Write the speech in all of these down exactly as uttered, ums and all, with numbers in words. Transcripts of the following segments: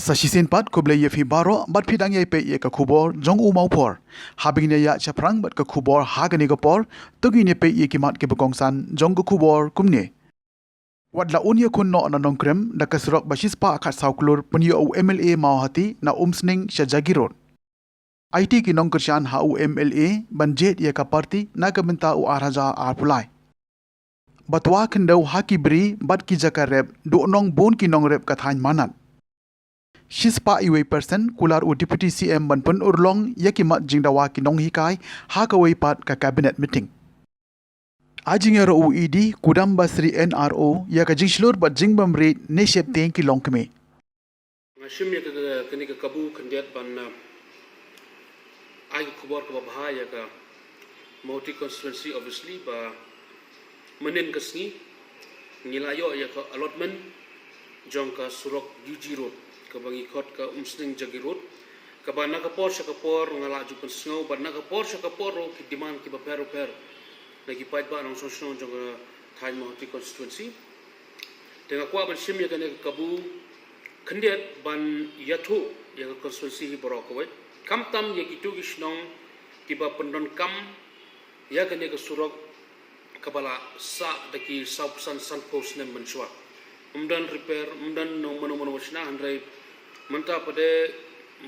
Sa shisien pat khublei ïa phi baroh bad phi dang ïa peit ïa ka khubor jong u Mawphor. Haba ngin ïa shaphrang bad ka khubor ha kane ka por, to ngin ïa peit ïa ki mat kiba kongsan jong ka khubor kumne. Wat la un ïakhun noh na Nongkrem da ka surok ba shispah khatsaw klur pynïoh u M L A Mawhati na Umsning sha Jagi Road. Aiti ki nongkyrshan ha u M L A ban jied ïa ka party na ka bynta u ar hajar arphew lai. Ba twa khyndew ha ki bri bad ki jaka rep, duhnong bun ki nongrep ka thaiñ Manad. Shispah iwei persen kular u Deputy C M ban pynurlong ïa ki mat jingdawa ki nonghikai ha kawei pat ka cabinet meeting. Ha jingïaroh u E D Kudambasri N R O ïa ka jingshlur bad jingbymrieh ne sheptieng ki longkmie. Nga shim ïa ka, ka, kane ka kabu khyndiat ban, uh, ai ka khubor kaba bha ïa ka Mawhati constituency, obviously, ba mynnin ka sngi ngi la ïoh ïa ka allotment jong ka surok U G Road, kaba ngi khot ka Umsning Jagi Road, kaba na ka por sha ka por nga la ju pynsngew bad na ka por sha ka por ruh ki demand kiba pher bapher na ki paidbah nongshong shnong jong ka thaiñ Mawhati constituency. Te nga kwah ban shim ïa kane ka kabu khyndiat ban ïathuh ïa ka constituency hi baroh kawei, khamtam ïa kito ki shnong kiba pyndonkam ïa kane ka surok kaba la sah da ki sawphew san sanphew snem mynshuwa. Ym don repair, ym don nong mano mano shna, hynrei mynta pat de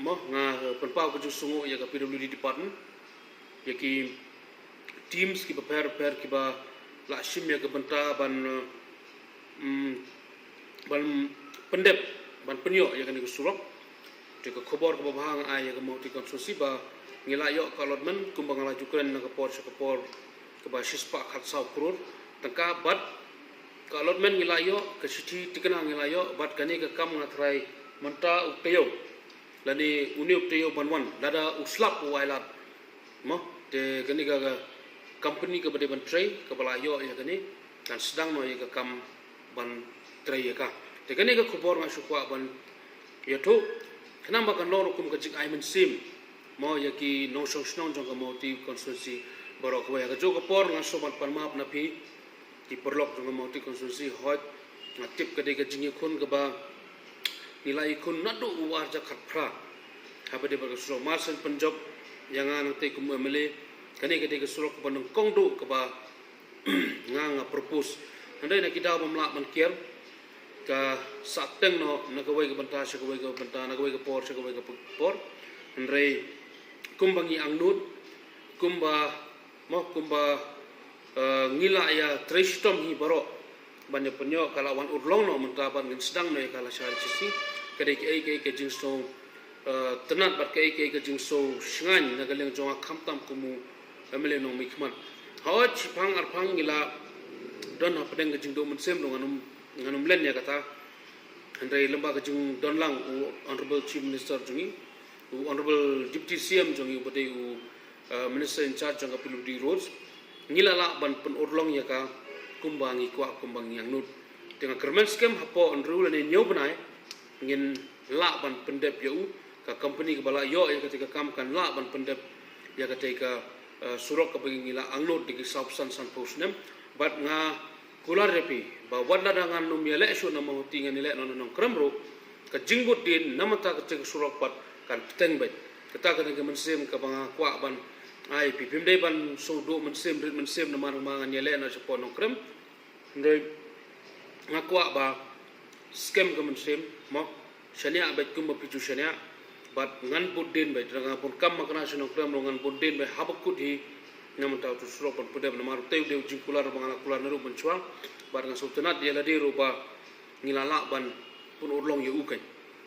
mo nga pynpaw ka jingsngewnguh ïa ka P W D department, ïa ki teams kiba pher bapher kiba la shim ïa ka bynta ban, mm, ban pyndep, ban pynïoh ïa kane ka surok. Te ka khubor kaba bha nga ai ïa ka Mawhati constituency ba ngi la ïoh ka allotment kumba nga la ju kren na ka por sha ka por, kaba shispah khatsaw klur tyngka bad ka allotment ngi la ïoh, ka shithi thikna ngi la ïoh, bad kane ka kam nga tharai mynta u taïew lane une u taïew ban wan, lada u slap u ailad, mo, te kane ka, ka company kaba dei ban trei, kaba la ïoh ïa kane, kan sdang noh ïa ka kam ban trei ïa ka. Te kane ka khubor nga shu kwah ban ïathuh, khnang ba kan long ruh kum ka jingai mynsiem, mo, ïa ki nongshong shnong jong ka Mawhati constituency baroh kawei. Ha kajuh ka por nga shu ban pan map na phi ki paralok jong ka Mawhati constituency, hooid nga tip ka dei ka jingïakhun kaba ngi la ïakhun naduh u ar hajar khatphra haba dei bad ka surok. Mar shen pynjop ïa nga nangtei kum u M L A, kane ka dei ka surok kaba nyngkong duh kaba nga, nga propose. Hynrei na ki daw bym lah ban kiar, ka sah teng noh na kawei ka bynta sha kawei ka bynta, na kawei ka por sha kawei ka por. Hynrei kumba ngi angnud, kumba mo, kumba, eh, ngi la ïatrei shitom hi baroh ban ïa pynïoh, ka la wan urlong noh mynta bad ngin sdang noh ïa ka lashai lashisngi. Ka dei kaei kaei ka jingsngew, eh, tynnad bad kaei kaei ka jingsngew shngaiñ na ka liang jong nga khamtam kum u M L A nongmihkhmat. Hooid, shiphang arphang ngi la don hapdeng ka jingduh mynsiem ruh, ngan ym, ngan ym len ïa kata. Hynrei lyngba ka jingdon lang u Honourable Chief Minister jong ngi, u Honourable Deputy C M jong ngi uba dei u, eh, Minister in charge jong ka P W D Roads, ngi la lah ban pynurlong ïa ka kumba ngi kwah, kumba ngi angnud. Te nga kyrmen skhem hapoh hynriew lane hynñiew bnai ngin lah ban pyndep ïa u, ka company kaba la ïoh ïa katei ka kam kan lah ban pyndep ïa katei ka, eh, surok kaba ngi la angnud da ki sawphew san sanphew snem. Bad nga kular ïa phi ba wat lada ngan ym ïaleh shuh na Mawhati, ngan ïaleh noh na Nongkrem ruh, ka jingbud dien na bynta katei ka surok pat kan bteng beit. Kata ka dei ka mynsiem kaba nga kwah ban ai ïa phi. Phim dei ban sngewduh mynsiem, rit mynsiem namar ba ngan ïaleh noh shapoh Nongkrem. Hynrei nga kwah ba skhem ka mynsiem, mo, shaniah beit kumba phi ju shaniah. Bad ngan bud dien beit, lada nga bun kam makna sha Nongkrem ruh ngan bud dien beit haba kut hi na bynta utu u surok ban pyndep, namar utei u dei u jingkular ba nga la kular naduh mynshuwa. Bad nga sngewtynnad ïa lade ruh ba ngi la lah ban pynurlong ïa u keiñ.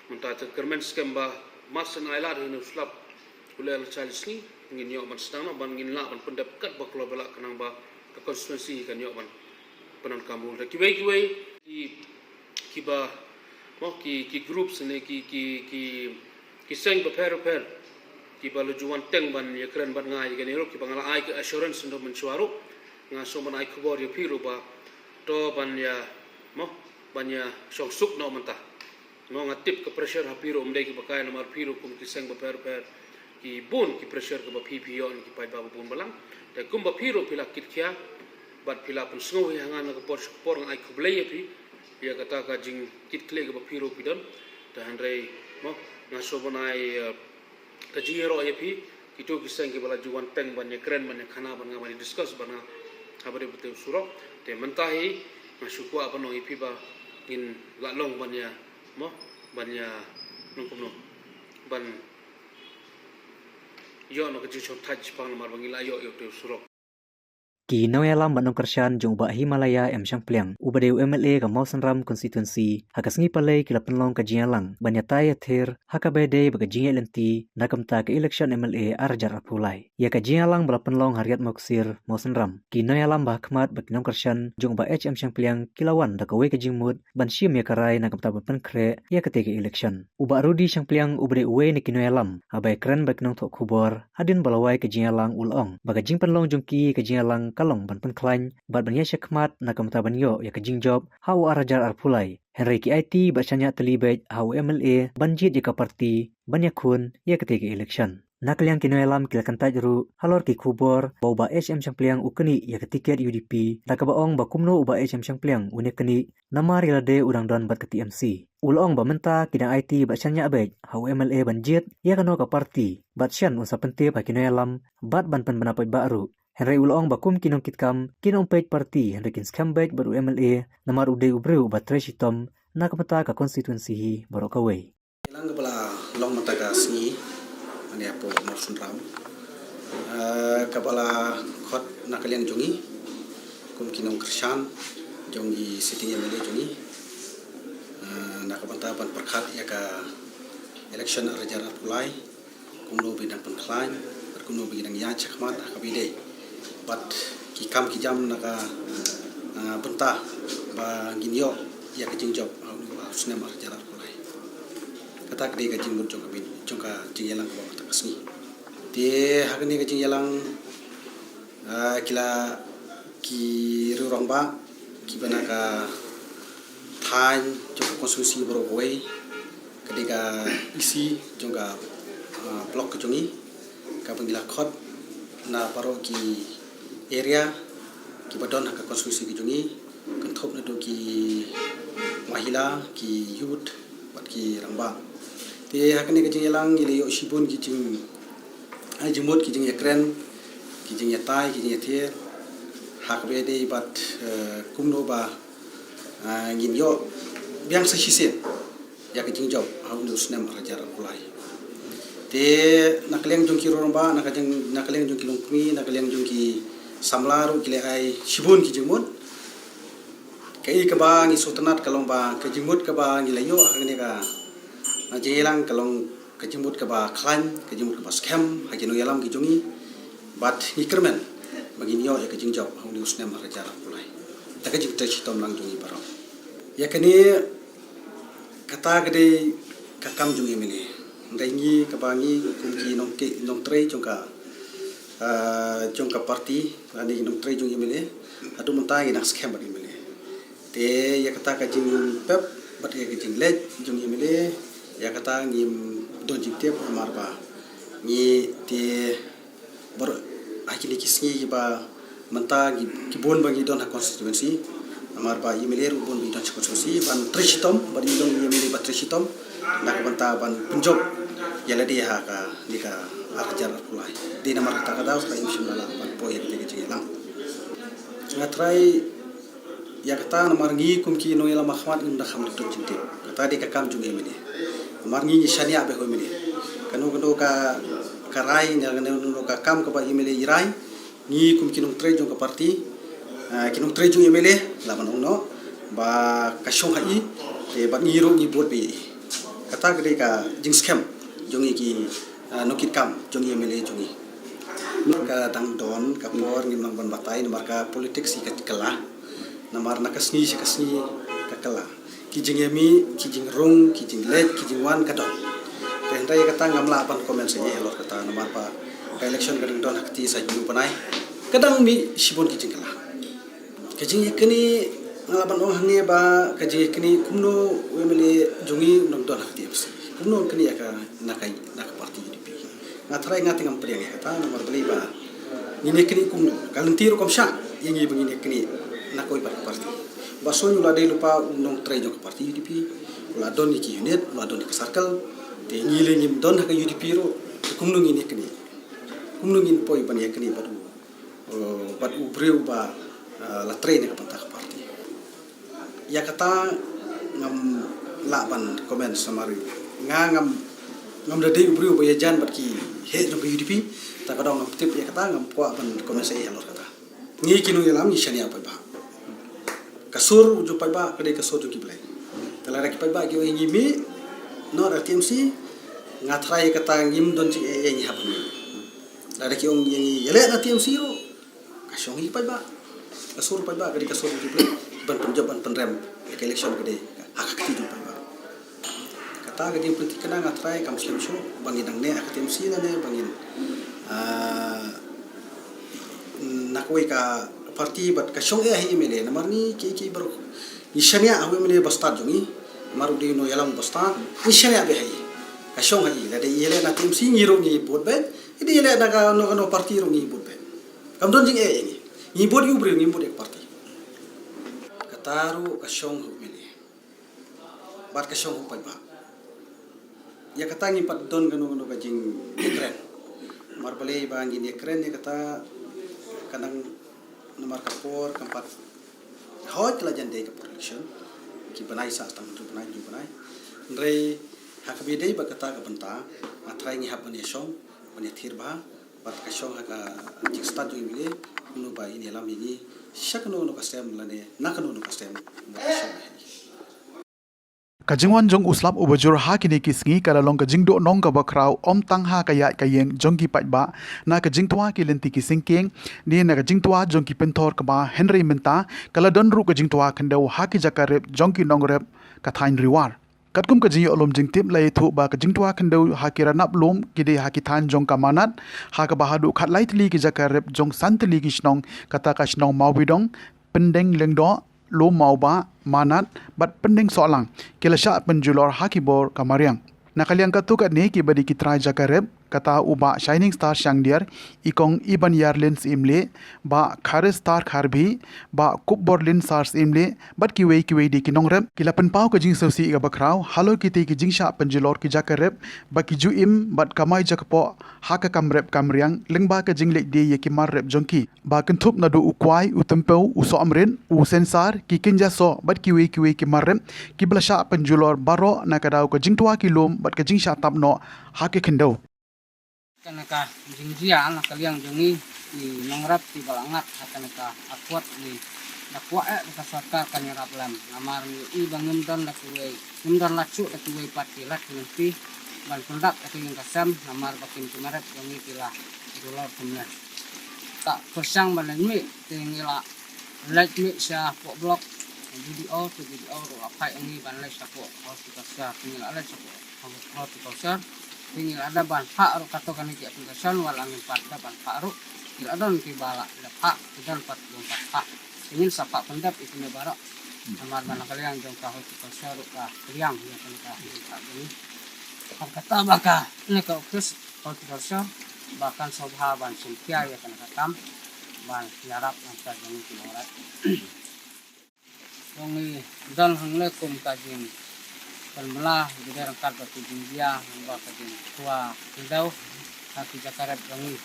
Mynta te kyrmen skhem ba mar shen ailad hi ne u slap u leh lashai lashisngi, ngin ïoh ban sdang noh bad ngin lah ban pyndep katba kloi ba lah khnang ba ka constituency kan ïoh ban pyndonkam ruh da kiwei kiwei ki, kiba, mo, ki, ki groups ne ki, ki, ki, ki seng bapher bapher kiba la ju wan teng ban ïakren bad nga ïa kane ruh, kiba nga la ai ka assurance naduh mynshuwa ruh. Nga shu ban ai khubor ïa phi ruh ba to ban ïa, mo, ban ïa shongsuk noh mynta. Mo, nga tip ka pressure ha phi ruh ym dei kaba kai, namar phi ruh kum ki seng bapher bapher ki bun ki pressure kaba phi, phi ïoh na ki paidbah ba bun balang. Te kumba phi ruh phi la kitkhia bad phi la pynsngew hi ha nga na ka por sha ka por, nga ai khublei ïa phi ïa kata ka jingkitkhlieh kaba phi ruh phi don. Te hynrei Mo, nga shu ban ai, eh, ka jingïaroh ïa phi, kito ki seng kiba la ju wan teng ban ïakren, ban ïakhana bad nga, ban ïa discuss bad nga ha ba dei ba tei u surok. Te mynta hi nga shu kwah ban ong ïa phi ba ngin lah long ban ïa, mo, ban ïa, nong kumno, ban ïoh noh ka jingshongthait shaphang namar ba ngin lah ïoh ïa utei u surok. Ki nongïalam bad nongkyrshan jong u Bah Himalaya M Shangpliang, uba dei u M L A ka Mawsynram constituency, ha ka sngi Palei ki la pynlong ka jingïalang ban ïatai ïathir ha kaba ïadei bad ka jingïaid lynti na ka bynta ka election M L A ar hajar arphew lai. Ïa ka jingïalang ba la pynlong ha Riat Mawksir, Mawsynram, ki nongïalam ba ha khmat bad ki nongkyrshan jong u Bah H M Shangpliang ki la wan da kawei ka jingmut ban shim ïa ka rai na ka bynta ban pynkhreh ïa katei ka election. U Bah Rudy Shangpliang, uba dei uwei na ki nongïalam, haba ïakren bad ki nongthoh khubor hadien ba la wai ka jingïalang, u la ong ba ka jingpynlong jong ki ka jingïalang ka long ban pynkhlaiñ bad ban ïaid shakhmat na ka bynta ban ïoh ïa ka jingjop ha u ar hajar arphew lai. Hynrei ki aiti bad shaniah tylli beit ha u M L A ban jied ïa ka party ban ïakhun ïa katei ka election. Na ka liang ki nongïalam ki la kyntait ruh halor ki khubor ba u Bah H M Shangpliang u knieh ïa ka tiket U D P, da kaba ong ba kumno u Bah H M Shangpliang un ïa knieh namar ïa lade u dang don bad ka T M C. U la ong ba mynta ki dang aiti bad shaniah beit ha u M L A ban jied ïa kano ka party, bad shen un sa pyntip ha ki nongïalam bad ban pynbna paidbah ruh. Hynrei u la ong ba kum ki nongkitkam kin ym peit party hynrei kin skhem beit bad u M L A namar u dei u briew uba trei shitom na ka bynta ka constituency hi baroh kawei. Ïalang kaba la long mynta ka sngi, mane hapoh Mawsynram, eh, kaba la khot na ka liang jong ngi kum ki nongkyrshan jong ki sitting M L A jong ngi, eh, na ka bynta ban pyrkhat ïa ka election ar hajar arphew lai, kumno ba ngi dang pynkhlaiñ bad kumno ba ngi dang ïaid shakhmat ha kaba ïadei bad ki kam ki jam na ka, ah, bynta ba ngin ïoh ïa ka jingjop ha u snem ar hajar arphew lai. Kata ka dei ka jingmut jong ka, jong ka jingïalang kaba mynta ka sngi. Te ha kane ka jingïalang, ah, ki la, ki riew rangbah kiba na ka thaiñ jong ka constituency baroh kawei, ka dei ka E C jong ka, ah, block ka jong ngi, kaba ngi la khot na baroh ki area kiba don ha ka constituency ka jong ngi, kynthup naduh ki mahila, ki youth bad ki rangbah. Te ha kane ka jingïalang ngi la ïoh shibun ki jing, ai, jingmut, ki jingïakren, ki jingïatai, ki jingïathiar ha kaba ïadei bad, eh, kumno ba, ah, ngin ïoh biang sa shisien ïa ka jingjop ha une u snem ar hajar arphew lai. Te na ka liang jong ki riew rangbah, na ka jing, na ka liang jong ki longkmie, na ka liang jong ki samla ruh ki la ai shibun ki jingmut. Kaei kaba ngi sngewtynnat ka long ba ka jingmut kaba ngi la ïoh ha kane ka, ah, jingïalang ka long ka jingmut kaba khlaiñ, ka jingmut kaba skhem ha ki nongïalam ki jong ngi. Bad ngi kyrmen ba ngin ïoh ïa ka jingjop ha une u snem ar hajar arphew lai da ka jingtrei shitom lang jong ngi baroh. Ïa kane, kata ka dei ka kam jong u M L A. Hynrei ngi, kaba ngi kum ki nongtrei, nongtrei jong ka, ah, jong ka party, lane nongtrei jong u M L A, haduh mynta ngi dang skhem bad u M L A. Te ïa kata ka jingpep bad ïa ka jingleit jong u M L A, ïa kata ngim don jingtip namar ba ngi te baroh ha kine ki sngi kiba mynta ki, ki bun ba ngi don ha constituency. Namar ba u M L A ruh bun ba ngi don ha constituency ban trei shitom, ba ngi don u M L A ba trei shitom na ka bynta ban pynjop ïa lade ha kane ka ar hajar arphew lai. Dei namar kata ka daw sa im shym la lah ban poi ïa kata ka jingïalang. Nga trai ïa kata namar ngi kum ki nongïalam ha khmat ngim da kham da don jingtip. Kata dei ka kam jong u M L A. Namar ngi ngi shaniah beit ha u M L A. Kano kano ka, ka rai ne kano kano ka kam kaba u M L A i rai, ngi kum ki nongtrei jong ka party, ah, ki nongtrei jong u M L A lah ban ong noh ba ka shong ha i, te bad ngi ruh ngi bud beit ïa i. Kata ka dei ka jingskhem jong ngi ki, ah, nongkitkam jong u M L A jong ngi. Ka dang don ka por, ngim nang ban batai namar ka politics hi ka kylla. Namar na ka sngi sha ka sngi ka kylla. Ki jingïamih, ki jingrung, ki jingleit, ki jingwan ka don. Te hynrei kata ngam lah ban comment shuh halor kata namar ba ka election ka dang don ha kti sa jingïu bnai. Ka dang mih shibun ki jingkylla. Ka jingïaknieh nga lah ban ong hangne ba ka jingïaknieh kumno u M L A jong ngi u nang don ha ka T M C. Kumno u knieh ïa ka na ka, na ka party U D P. Nga trai nga te ngam pdiang ïa kata namar balei ba ngin ïaknieh kumno. Ka lynti ruh kam shah ïa ngi ba ngin ïaknieh na kawei pat ka party. Bah Soin u la dei lypa u nongtrei jong ka party U D P, u la don ïa ki unit, u la don ïa ka circle. Te ngi leh ngim don ha ka U D P ruh, te kumno ngin ïa kane? Kumno ngin poi ban ïa kane bad u, eh, bad u briew ba, eh, la trei na ka bynta ka party? Ïa kata ngam lah ban comment summary. Nga ngam, ngam da dei u briew ba ïajan bad ki heh jong ka U D P, ta ka dong ngam tip ïa kata, ngam kwah ban comment sa ïa halor kata. Ngi ki nongïalam ngi shaniah paidbah. Ka sur jong paidbah ka dei ka sur jong ki Blei. Te lada ki paidbah ki ong ïa ngi mih noh na T M C, nga tharai kata ngim don jingeh ïa ngi hap ban mih. Lada ki ong ïa ngi ïaleh na T M C ruh, ka shong hi paidbah. Ka sur paidbah ka dei ka sur jong ki Blei. Ban pynjop ban pynrem ïa ka election ka dei ha ka kti jong paidbah. Kata ka jingpynthikna nga tharai kam slem shuh ba ngin nang neh ha ka T M C lane ba ngin, ah, na kawei ka party bad ka shong eh ha i M L A namar ngi ki ki baroh ngi shaniah ha u M L A ba stad jong ngi. Namar u dei u nongïalam ba stad, ngi shaniah bha ha i. Ka shong ha i, lada i ïaleh na T M C ngi ruh ngi vote bha, i dei ïaleh na kano kano party ruh ngi vote bha. Kam don jingeh ïa ngi. Ngi vote ïa u briew, ngi vote ïa ka party. Kata ruh ka shong ha u M L A bad ka shong ha u paidbah. Ïa kata ngim pat don kano kano ka jingïakren. Namar balei ba ngin ïakren ïa kata, ka dang namar ka por kam pat, hooid ka la jan dei ka por election, ki bnai sah tang hynriew bnai, hynriew bnai. Hynrei ha kaba ïadei bad kata ka bynta, nga tharai ngi hap ban ïashong, ban ïathir bha bad ka shong ha ka jingstad jong i M L A, kumno ba in ïalam ïa ngi sha kano kano ka sem lane na kano kano ka sem, ba ka shong ha i. Ka jingwan jong u slap uba jur ha kine ki sngi ka la long ka jingduhnong kaba khraw ym tang ha ka ïaid ka ïeng jong ki paidbah na ka jingtwa ki lynti ki syngkien ne na ka jingtwa jong ki pynthor kba, hynrei mynta ka la don ruh ka jingtwa khyndew ha ki jaka rep jong ki nongrep ka thaiñ Ri War. Katkum ka jingïohlum jingtip la ïathuh ba ka jingtwa khyndew ha ki ranab lum ki dei ha ki thaiñ jong ka Manad, ha kaba haduh khatlai tylli ki jaka rep jong san tylli ki shnong, kata ka shnong Mawbidong, Pyndeng Lyngdoh, Lum Mawbah, Manad bad Pyndeng Sohlang, ki la shah pynjulor ha ki bor ka mariang. Na ka liang katto katne kiba dei ki trai jaka rep, kata u Bah Shining Star Shangdiar, i Kong Iban Yarlin Syiemlieh, Bah Kharis Star Kharbhi, Bah Kupborlin Sar Syiemlieh bad kiwei kiwei de ki nongrep, ki la pynpaw ka jingsngewsih kaba khraw halor kitei ki jingshah pynjulor ki jaka rep ba ki ju im bad kamai jakpoh ha ka kam rep kam riang lyngba ka jingleit die ïa ki mar rep jong ki. Ba kynthup naduh u kwai, u tympew, u sohmrit, u sensar, ki kynja soh bad kiwei kiwei ki mar rep kiba la shah pynjulor baroh na ka daw ka jingtwa ki lum bad ka jingshah tap noh ha ki khyndew. Kane ka jingjia na ka liang jong ngi ki nongrep kiba la ngat ha kane ka akord ngi da kwah eh ba ka sorkar kan ïarap lem. Namar ngi i ba ngim don la kiwei, ngim don la shuh la kiwei pat ki lad ki lynti ban pyndap ïa ka ïing ka sem namar ba kin ki mar rep jong ngi ki la julor kumne. Ka pyrshang ban leit mih te ngi la leit mih sha poh block, B D O, te B D O ruh la phah ïa ngi ban leit sha poh horticulture, te ngi la leit sha poh horticulture, te ngi la dep ban phah ruh kato kane ki application, wat la ngim pat dep ban phah ruh, ki la don kiba la dep phah, ki don pat bym pat phah. Te ngin sa phah pyndep ïa kine baroh. Namar ba na ka liang jong ka horticulture ruh ka pdiang ïa kane ka jingphah jong ngi. Bad kata ba kane ka office horticulture ba kan sngewbha ban shim khia ïa kane ka kam ban ïarap na ka bynta jong ngi ki nongrep. Jong ngi don hangne kum ka jingpynbna bad ryngkat bad ka jingjia, namar ka jingtwa khyndew ha ki jaka rep jong ngi.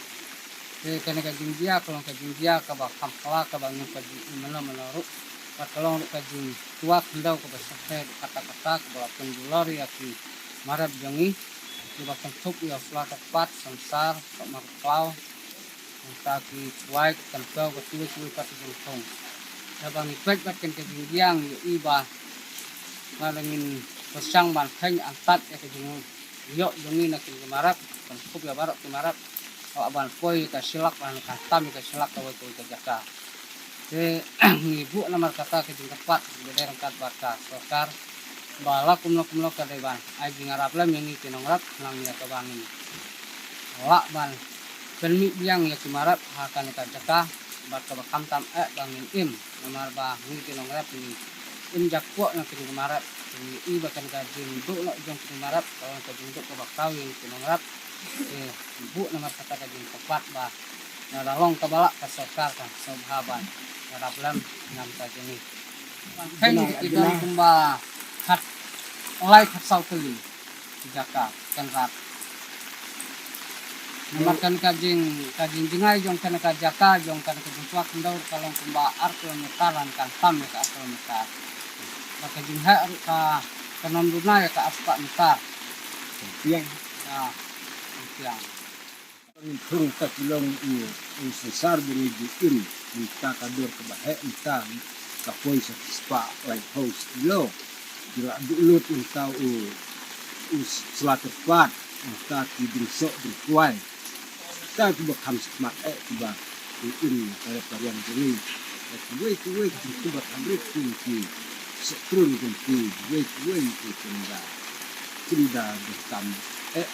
Te kane ka jingjia ka long ka jingjia kaba kham pla, kaba ngim pat ju im mano mano ruh. Bad ka long ruh ka jingtwa khyndew kaba sngewthuh ruh katta katta, kaba la pynjulor ïa ki mar rep jong ngi, kiba kynthup ïa u sla, ka kpat, sensar, ka mar khlaw, nangta ki kwai, ki tympew, ka kiwei kiwei pat ki jingthung. Te ba ngi peit bad kane ka jingjia ngi ïohi ba nga la ngin pyrshang ban kheiñ antad ïa ka jingïoh jong ngi na kine ki mar rep, kynthup ïa baroh ki mar rep. Haba ban poi ka shlak, ban khamtam ïa ka shlak kawei kawei ka jaka. Te ngi buh namar kata ka jingkyrpad bad ryngkat bad ka sorkar ba la kumno kumno ka dei ban ai jingïarap lem ïa ngi ki nongrep, khnang ïa kaba ngin lah ban pynmih biang ïa ki mar rep ha kane ka jaka bad kaba khamtam eh ba ngin im. Namar ba ngi ki nongrep ngi im jakpoh na kine ki mar rep, ngi i ba kane ka jingduh noh jong kine ki mar rep ka long ka jingduh kaba khraw ïa ngi ki nongrep. Te buh namar kata ka jingkyrpad ba lada long kaba lah ka sorkar kan sngewbha ban ïarap lem na ka bynta jong ngi. Ban kheiñ ki don kumba khatlai khatsaw tylli. jaka Kynrad. Namar kane ka jing, ka jingjngai jong kane ka jaka, jong kane ka jingswak khyndew ka long kumba ar kilometer, lane kan tam ïa ka ar kilometer. Bad ka jingheh ruh ka, kan ym duna ïa ka ar spah meter. Piang. Ïa, piang. Pynrung ka kilong u, u Sensar Bri ju im, mynta ka dur kaba heh mynta ka poi sa spah laiphew kilo. Ju la duh lut mynta u, u Sla Tyrpad, mynta ki Bri Soh Bri Kwai. Mynta kiba kham smat eh kiba u im ka rep ka riang jong ngi. Kiwei kiwei ki jingkut ba kham rit kum ki Soh Trun kum ki kiwei kiwei ki kynda, kynda dang tam eh.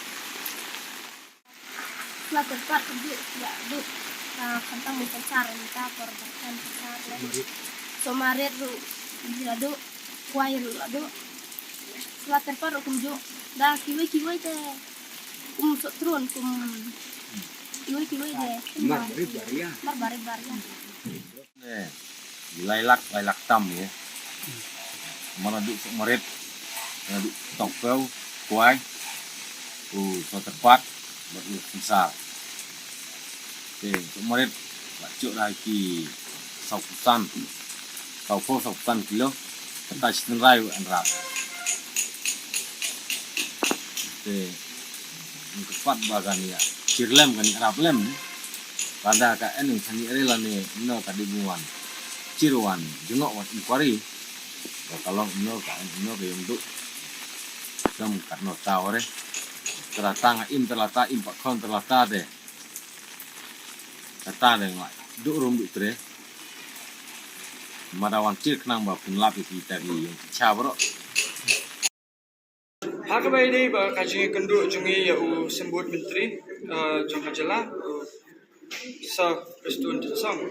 Sla Tyrpad ka dei ïa dei. Ka khamtam u Sensar mynta por ba kan Sensar leh. Soh Marit ruh ïa dei. Kwai ruh la dei. Sla Tyrpad ruh kumjuh. Da kiwei kiwei te kum Soh Trun kum kiwei kiwei te. Mar barit baria. Mar barit baria. Ne, lai lak, lai lak tam ïa. Mana duk Soh Marit, mana duk Tongpew, Kwai, u Sla Tyrpad, bad u Sensar. Te Soh Marit, la juk da ki saw phew san, saw phew, saw phew san kilo, kata shi tynrai u Kynrad. Te, Tyrpad ba kan ïa, shir lem kan ïa rap lem. Lada ka en ïa sani re lane, no ka dei bun wan. Shir wan, jngoh wan inquiry. Ba ka long no ka en no ka ïong duk. Kam kat no ta re. Tyrlata nga im tyrlata im pat khon tyrlata te. Kata te nga duk rum duk tre. Mada wan shir khnang ba pynlap ïa kita ki ïong ki cha baroh. Ha kaba ïadei bad ka jingïakynduh jong ngi ïa u Symbud Myntri, eh, jong ka jylla, u Sir Prestone Tynsong.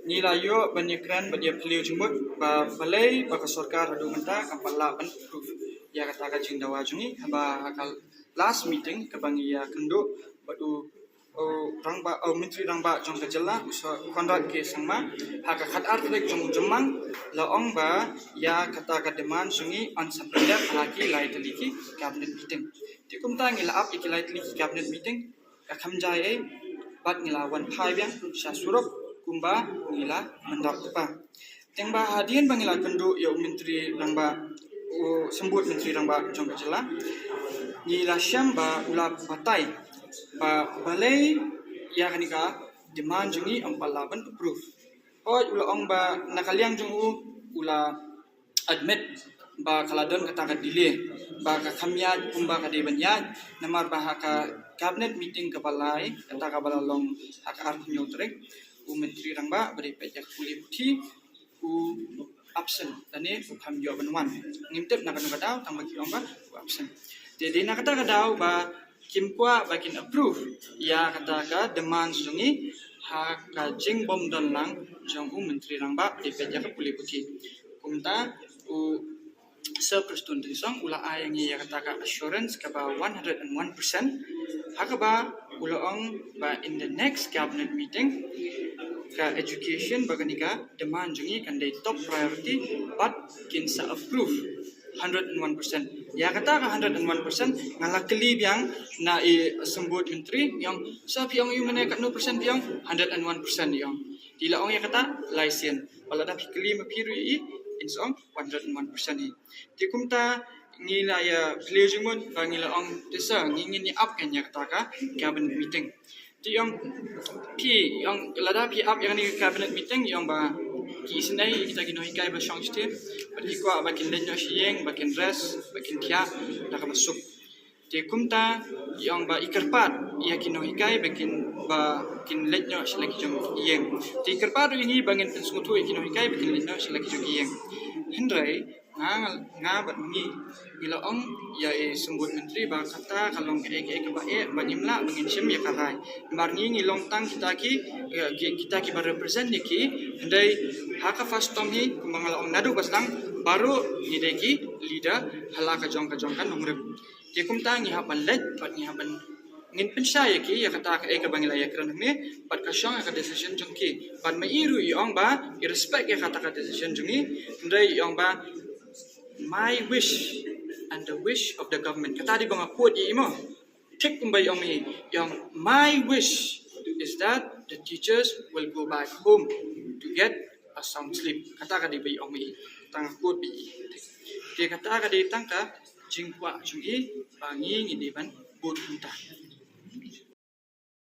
Ngi la ïoh ban ïakren bad ïa phylliew jingmut ba balei ba ka sorkar haduh mynta kam pat lah ban approve ïa kata ka jingdawa jong ngi haba ha ka last meeting kaba ngi ïakynduh bad u u rangbah, u Myntri Rangbah jong ka jylla, u Sir Conrad K Sangma, ha ka khatar tarik jong u Jymmang, la ong ba ïa kata ka demand jong ngi yn sa pyndep ha ki lai tylli ki cabinet meeting. Te kumta ngi la ap ïa ki lai tylli ki cabinet meeting, ka kham jai ei, bad ngi la wan phai biang sha surok kumba ngi la myndap kyrpad. Tang ba hadien ba ngi la kynduh ïa u Myntri Rangbah, u Symbud Myntri Rangbah jong ka jylla, ngi la shem ba u la batai ba balei ïa kane ka demand jong ngi ym pat lah ban approve. Hooid, u la ong ba na ka liang jong u, u la admit ba ka la don kata ka delay, ba ka kham ïaid kumba ka dei ban ïaid, namar ba ha ka cabinet meeting kaba lai, kata kaba la long ha ka arphew hynñiew tarik, u Myntri Rangbah ba dei peit ïa ka pule puthi, u absent, lane u kham ïoh ban wan. Ngim tip na kano ka daw, tang ba ki ong ba u absent. Te dei na kata ka daw ba kim kwah ba kin approve ïa kata ka demand jong ngi ha ka jingbym don lang jong u Myntri Rangbah ba dei peit ïa ka pule puthi. Kumta u Sir Prestone Tynsong u la ai ïa ngi ïa kata ka assurance kaba one hundred and one percent. Ha kaba u la ong ba in the next cabinet meeting ka education ba kane ka demand jong ngi kan dei top priority bad kin sa approve hundred and one percent. Ïa kata ka hundred and one percent nga la kylli biang na i Symbud Myntri, ngi ong, sa phi ong ïa u mynne katno percent phi ong, hundred and one percent i ong. Te i la ong ïa kata lai sien. Ba lada phi kylli ma phi ruh i, in sa ong one hundred and one percent hi. Te kumta ngi la ïa phylliew jingmut ba ngi la ong te sa ngi ngin ïa ap kan ïa kata ka cabinet meeting. Te i ong phi, i ong lada phi ap ïa kane ka cabinet meeting, i ong ba ki isynei kita ki nonghikai ba shong shatei bad ki kwah ba kin leit noh sha ïing, ba kin rest, ba kin thiah da kaba suk. Te kumta i ong ba i kyrpad ïa ki nonghikai ba kin, ba kin leit noh sha la ki jong ki ïing. Te i kyrpad ruh ïa ngi ba ngin pynsngewthuh ïa ki nonghikai ba kin leit noh sha la ki jong ki ïing. Hynrei nga, nga, nga bad ngi, ngi la ong ïa i Symbud Myntri ba kata ka long kaei kaei kaba eh ba ngim lah ba ngin shim ïa ka rai. Namar ngi ngi long tang kita ki, eh, ki, kita kiba represent ïa ki. Hynrei ha ka first term hi kumba nga la ong naduh ba sdang baroh ngi dei ki leader ha la ka jong ka jong ka nongrim. Te kumta ngi hap ban leit bad ngi hap ban, ngin pynshai ïa ki ïa kata kaei kaba ngi la ïakren hangne bad ka shong ha ka decision jong ki. Bad ma i ruh i ong ba i respect ïa kata ka decision jong ngi. Hynrei i ong ba my wish and the wish of the government. Kata dei ba nga quote ïa i mo. Thik kumba i ong i, i ong, my wish is that the teachers will go back home to get a sound sleep. Kata ka dei ba i ong i. Tang quote ba i. Te kata ka dei tang ka jingkwah jong i ba ngi ngi dei ban bud kumta.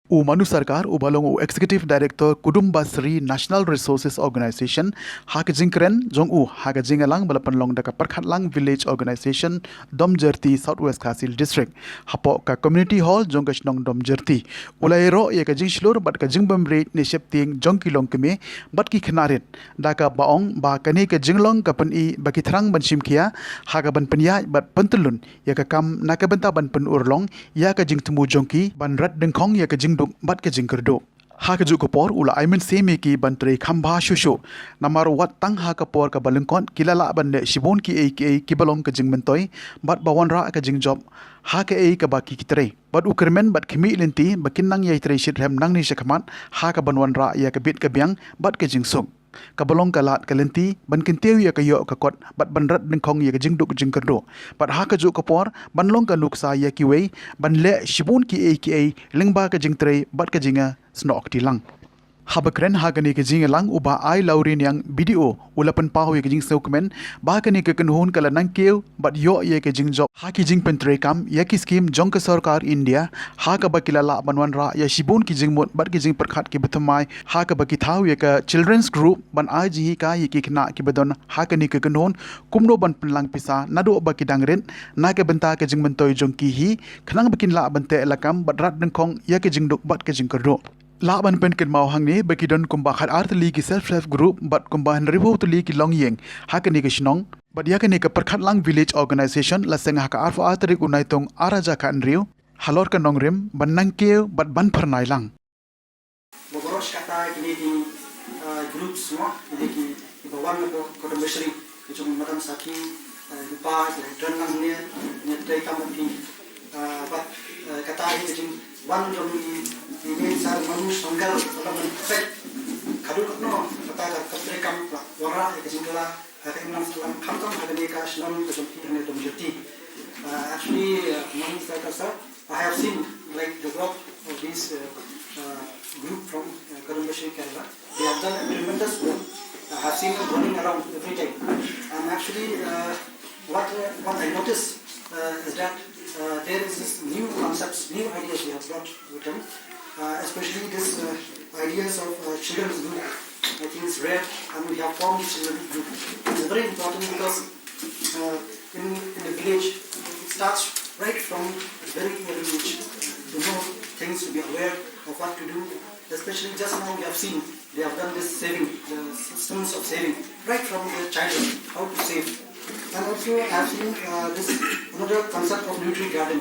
U Manu Sarkar, uba long u Executive Director Kudum Basri National Resources Organization, ha ka jingkren jong u ha ka jingïalang ba la pynlong da ka Pyrkhatlang Village Organization, Domjyrti, South West Khasi Hills District, hapoh ka Community Hall jong ka shnong Domjyrti, u la ïaroh ïa ka jingshlur bad ka jingbymrieh ne sheptieng jong ki longkmie bad ki khynnah rit, da kaba ong ba kane ka jinglong ka pyni ba ki thrang ban shim khia ha kaban pynïaid bad pyntyllun ïa ka kam na ka bynta ban pynurlong ïa ka jingthmu jong ki ban rat dyngkhong ïa ka jingduk bad ka jingkyrduh. Ha kajuh ka por u la ai mynsiem ïa ki ban trei kham bha shuh shuh, namar wat tang ha ka por kaba lyngkot ki la lah ban leh shibun kiei kiei kiba long ka jingmyntoi bad ba wanrah ka jingjop ha kaei kaba ki trei. Bad u kyrmen bad khmih lynti ba kin nang ïai trei shitrhem nangne shakhmat ha kaban wanrah ïa ka bit ka biang bad ka jingsuk. Kaba long ka lad ka lynti ban kyntiew ïa ka ïoh ka kot bad ban rat dyngkhong ïa ka jingduk jingkyrduh. Bad ha kajuh ka por ban long ka nuksa ïa kiwei ban leh shibun kiei kiei lyngba ka jingtrei bad ka jingïasnoh kti lang. Haba kren ha kane ka jingïalang, u Bah I. Lawriniang, B D O, u la pynpaw ïa ka jingsngewkmen ba kane ka kynhun ka la nangkiew bad ïoh ïa ka jingjop ha ki jingpyntreikam ïa ki skim jong ka sorkar India, ha kaba ki la lah ban wanrah ïa shibun ki jingmut bad ki jingpyrkhat kiba thymmai, ha kaba ki thaw ïa ka Children's Group ban ai jinghikai ïa ki khynnah kiba don ha kane ka kynhun kumno ban pynlang pisa naduh ba ki dang rit na ka bynta ka jingmyntoi jong ki hi, khnang ba kin lah ban teh lakam bad rat dyngkhong ïa ka jingduk bad ka jingkyrduh. Lah ban pynkynmaw hangne ba ki don kumba khatar tylli ki self help group bad kumba hynriewphew tylli ki longïing ha kane ka shnong. Bad ïa kane ka Pyrkhatlang Village Organization la seng ha ka arphew ar tarik u Naitung ar hajar khathynriew halor ka nongrim ban nangkiew bad ban phyrnai lang. Ba baroh shi katta kine ki, uh, groups mo, kine ki, kiba wan na ka Kudum Basri, ki jong Madam Sakhi, uh, Rupa, ki la don lang ne, ne trei kam ki, uh, bad, uh, kata hi ka jingwan jong i, i ne sar manu sanggal, wala man pek. Kadu katno, kata ka, ka trei kam, wara, ka jingkylla, ha ka imlang sahlang khamtam ha kane ka shnong ka jong phi hangne Domjyrti. Uh, actually, uh, Manik Sarkar sir, I have seen, like, the work of this, uh, uh, group from, uh, Kudum Basri, Kerala. They have done a tremendous work. I have seen them running around every time. And actually, uh, what, uh, what I notice, uh, is that, uh, there is this new concepts, new ideas they have brought with them. Uh, especially this, uh, ideas of, uh, children's group. I think it's rare, and we have formed this children's group. It's very important because, uh, in, in the village, it starts right from a very early age to know things, to be aware of what to do. Especially just now we have seen they have done this saving, the systems of saving, right from their childhood, how to save. And also I have seen, uh, this another concept of Nutri Garden.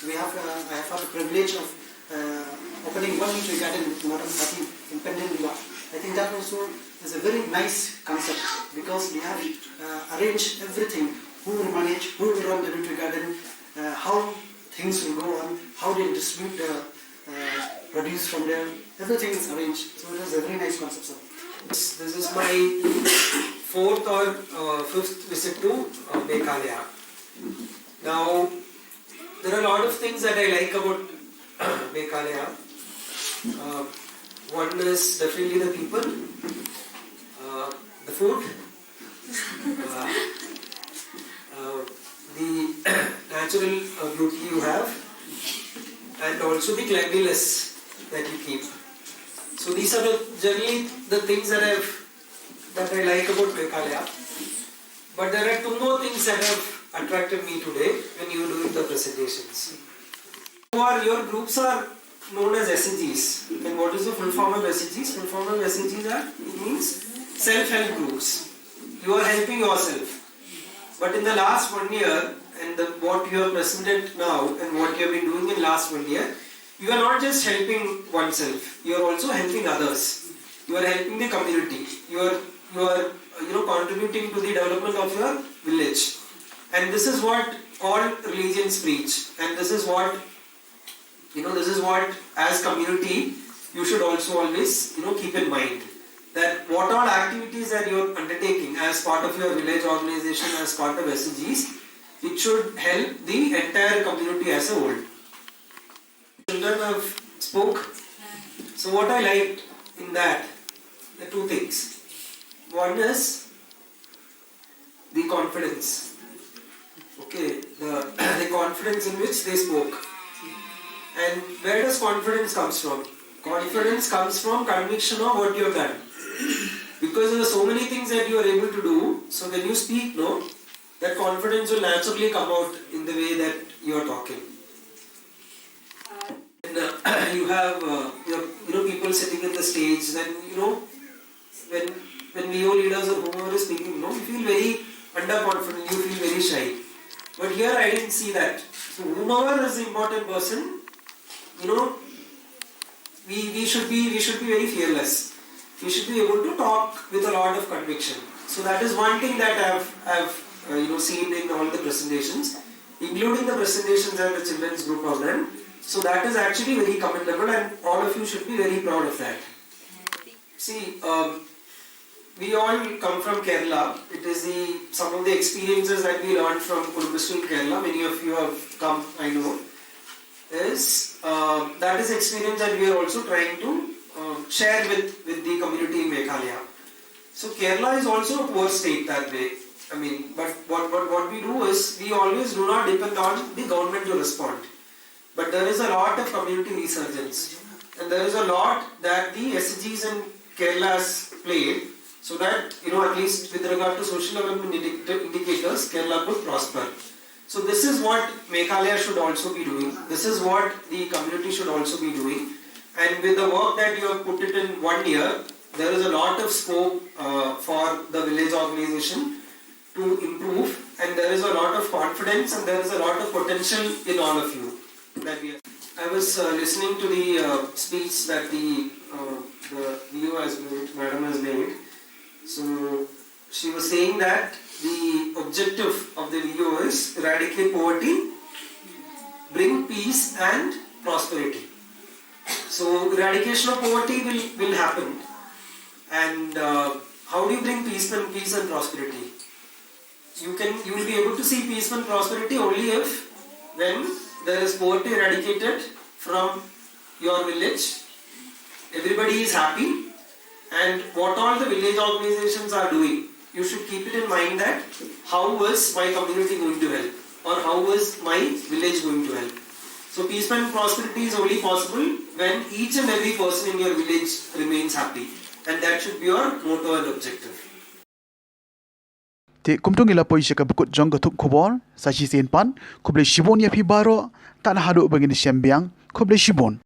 We have, uh, I have had the privilege of, uh, opening one Nutri Garden with Madam Sakhi in Pendin Liwa. I think that also is a very nice concept because we have, uh, arranged everything, who will manage, who will run the Nutri Garden, uh, how things will go on, how they distribute the, uh, produce from there. Everything is arranged. So it is a very nice concept, sir. This, this is my fourth or, uh, fifth visit to, uh, Meghalaya. Now, there are a lot of things that I like about Meghalaya. Uh, one is definitely the people, uh, the food, uh, uh, the natural, uh, beauty you have, and also the cleanliness that you keep. So these are the, generally the things that I've, that I like about Meghalaya. But there are two more things that have attracted me today when you were doing the presentations. You are, your groups are known as S H Gs. And what is the full form of S H Gs? Full form of S H Gs are, it means self-help groups. You are helping yourself. But in the last one year, and the, what you have presented now and what you have been doing in last one year, you are not just helping oneself, you are also helping others. You are helping the community. You are, you are, you know, contributing to the development of your village. And this is what all religions preach. And this is what, you know, this is what, as community, you should also always, you know, keep in mind that what all activities that you are undertaking as part of your village organization, as part of S H Gs, It should help the entire community as a whole. Children have spoke. So what I liked in that, the two things. One is the confidence. Okay, the, the confidence in which they spoke. And where does confidence comes from? Confidence comes from conviction of what you have done. Because there are so many things that you are able to do, so when you speak, no, that confidence will naturally come out in the way that you are talking. And uh, you have uh, you, know, you know, people sitting in the stage, then you know when when V O leaders or whomever is speaking, you know, you feel very underconfident, you feel very shy. But here I didn't see that. So whomever is the important person, you know, we, we should be we should be very fearless. We should be able to talk with a lot of conviction. So that is one thing that I've I've uh, you know seen in all the presentations, including the presentations that the children's group have done. So that is actually very commendable, and all of you should be very proud of that. See, um, we all come from Kerala. It is the some of the experiences that we learned from Kudumbashree in Kerala. Many of you have come, I know. Is um, that is experience that we are also trying to um, share with with the community in Meghalaya. So Kerala is also a poor state that way. I mean, but what, what, what we do is we always do not depend on the government to respond. But there is a lot of community resurgence. And there is a lot that the S G Gs in Kerala has played so that, you know, at least with regard to social development indi- indicators, Kerala could prosper. So this is what Meghalaya should also be doing. This is what the community should also be doing. And with the work that you have put it in one year, there is a lot of scope uh, for the village organization to improve, and there is a lot of confidence and there is a lot of potential in all of you that we are. I was uh, listening to the uh, speech that the uh, the V O has made, madam has made. So she was saying that the objective of the V O is eradicate poverty, bring peace and prosperity. So eradication of poverty will, will happen. And uh, how do you bring peace and peace and prosperity? You can you will be able to see peace and prosperity only if when there is poverty eradicated from your village, everybody is happy, and what all the village organizations are doing, you should keep it in mind that how was my community going to help or how was my village going to help. So peace and prosperity is only possible when each and every person in your village remains happy, and that should be your motto and objective. Te kumtu ngi la poi sha ka bakut jong ka thup khubor sa shisien pat. Khublei shibun ïa phi baroh, tang haduh ba ngin ïa shem biang. Khublei shibun.